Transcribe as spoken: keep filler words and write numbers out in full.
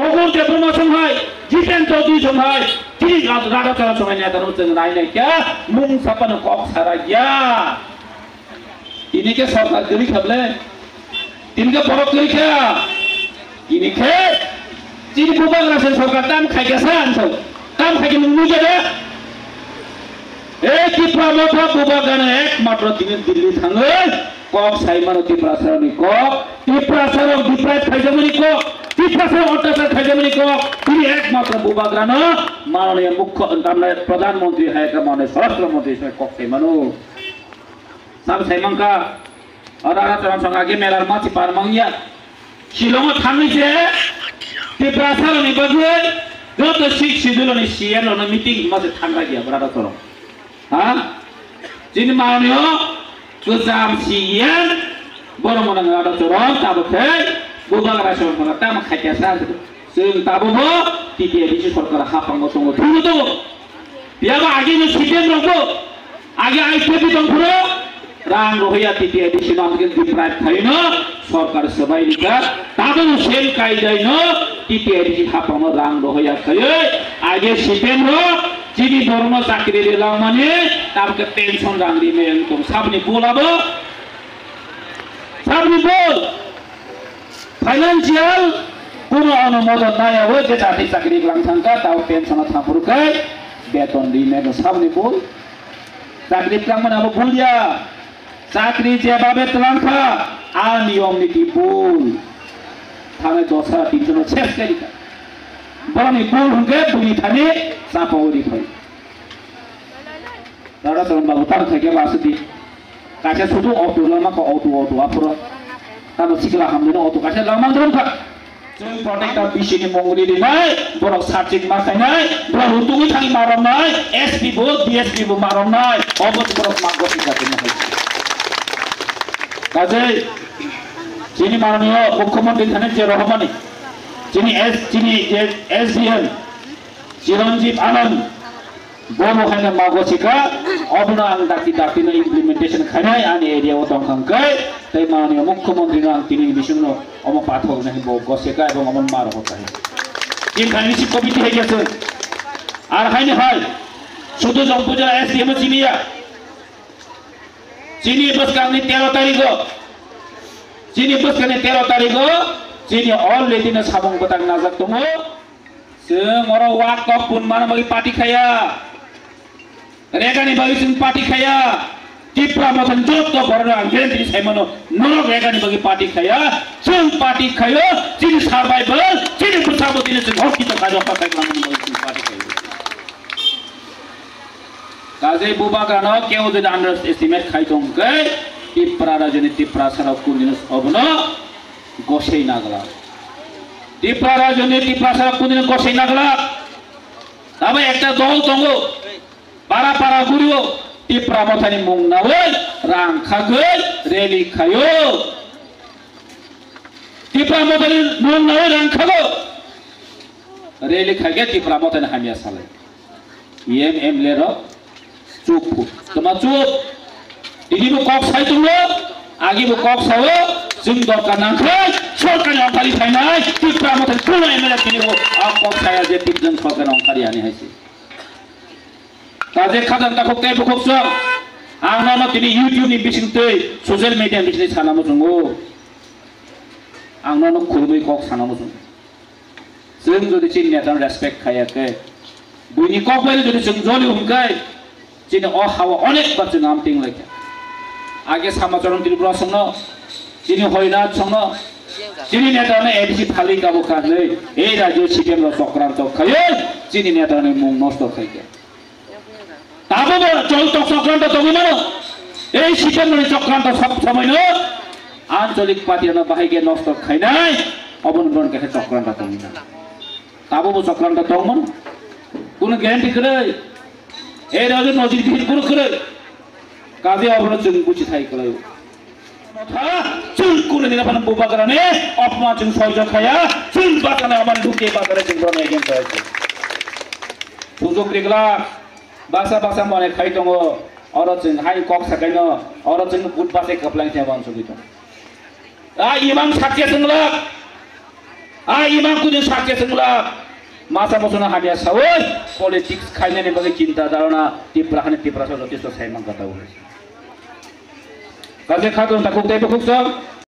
Ogur Debbarma song hai, Jiten Chaudhary song hai, chini rada chara song hai neta rok chwng nai nai kya, mung sapano kok sara ya. Ini ke sorkar giri khable, ini ke borok giri kya, ini ke chini bubagra se sorkar tam khai kya san so, tam khai kya nung nung jada. Ei Tipra Motha bubagrano ekmatro tini Delhi thangwi kok sai mano Tiprasarokni kok, Tiprasarok deprive khaijakmani kok, Tiprasarok ottachar khaijakmani kok, tini ekmatro bubagrano manoniya mukho, tamni Pradhan Mantri hai khe manoniya Swarashtra Mantri sai kok sai mano. Sam sai mankha. Oro rada chwng age mela rwma si par mangya. Shillong o thangwi se Tiprasa rokni bagwi joto six schedule ni C M rokno meeting ma se thangkha ya rada chwng. Ha? Chini manio kwcham C M borok mwnang rada chwng tabuk khe bubagra chwng tamo khaikya sa. Chwng tabukbo T T A D C sorkar haphango tongo, thwngwi tongo. Phiya ba agini C P M rokbo, agi I P F T tongphuru rang rohya T T A D C no amgin deprive khaino sorkar swbai rikha, tabukbo same kaidaino T T A D C haphango rang rohya khaiwi agi C P M rok chini borokno chakri rilangmani tabukhe pension rang rimani wng tong sabni bul abo, sabni bul. Financial kuno onumodon nai abo je chakri chakri glang thangkha, tao pension o thaphuru khai beton ri meno saboni bul. Chakri twlangmani abo bul ya. Chakri jebabe twlangkha, a niyom niti bul. Thangwi dos hajar tinso no ses khe rikha. Boroni bul hwnkhe buini thani chapa uri phai. Rada chwng babu tamo khaikhe ba aswk di. Kaisa sudu auto lama kha auto auto aphuru. Tamo sikla hamdeno auto kaisa lama drum kha. Chwng protector B C ni mungri rinai, borok searching ma khainai, borok rutugwi thangwi ma romnai, S P bo, D S P bo ma romnai, obo borok ma gosi jati ma hai. Kajei, chini mananiyo mukhyamantri thani je rohormani, chini S, chini je S D M, Chiranjeev Anand, bono haino ma gosika, obono ang dakti dakti no implementation khainai ani area o tongkha hwnkhe, tei mananiyo mukhyamantri no ang tini bising no omo pathok nai bo gosika ebong omo ma rohor kha. Chini thani si committee hai khe chwng. Ar haini hai, sudu Jongpuja S D M o chini ya. Chini bwskang ni tero tarigo, chini bwskang ni tero tarigo, chini already no samung bwtang najak tongo. Chwng oro wak kok pun mana bagwi party khaya. Regani bagwi chwng party khaya. Tipra Mothani joto borok ang guarantee sai mano, norok regani bagwi party khaya. Chwng party khayo, chini survival, chini bwsa bwtwino chwng hokito khajo pathai khlama bagwi chwng party khayo. Kajei bubagrano keo jodi underestimate khai tong khe, Tipra rajyoni Tiprasarok kundino obono gosei naglak. Tipra rajyoni Tiprasarok kundino gosei naglak. Tamo ekta dol tongo, para para gurio Tipra Mothani mung nawi rang khagwi rally khayo. Tipra Mothani mung nawi rang khago. Rally khaikhe Tipra Mothani hamya salai. M M L A rok chup phu. Tama chup. Tini bo kok sai tongo, agi bo kok sao, chwng dorkar nangkhe sorkar ni ongkhari phainai, Tipra Mothani kuno M L A tini bo a kok saya je tip jang sorkar ni ongkhari ani haisi. Kaje khajang takhuk tei bukhuk chwng, ang nono tini YouTube ni bising twi social media ni bising sana muchungo. Ang nono khulumwi kok sana muchungo. Chwng jodi chini netano respect khaiya khe, buini kok bai jodi chwng joli hwn khe, chini o hawa onek bar chwng amting lai kha. Age Samacharan Tripura songno, chini Hoinath songno, chini netano A D C phali kabo kha hwnwi, ei rajyo C P M rok chokranto khaiwi, chini netani mung nosto khai kha. Tabukbo chol tok chokranto tongwi mano. Ei C P M ni chokranto sob somoino ancholik party no bahai khe nosto khainai, oboni bron kaisa chokranto tongwi mano. Tabukbo chokranto tongmano. Kuno guarantee kwrwi. Ei rajyo nojir bihir kuno kwrwi. Kaje obono chwng buchi thai kwlaio. Motha, chwng kunu dina phano bubagrani opman chwng soijo khaya, chwng bachana oman duke bachana chwng borokni against o. Sujok rigla, basa basa mone khai tongo, oro chwng hai kok sakaino, oro chwng but base kwplai khe wansugwi tongo. A imang sakya chwng lak, A imang kudin sakhe sengla masa mosono hamya sawi politics khainani bagwi chinta dharana Tipra hani Tiprasa jotisto saimang kata uli. Kaje khatun takuk tei bukuk sok.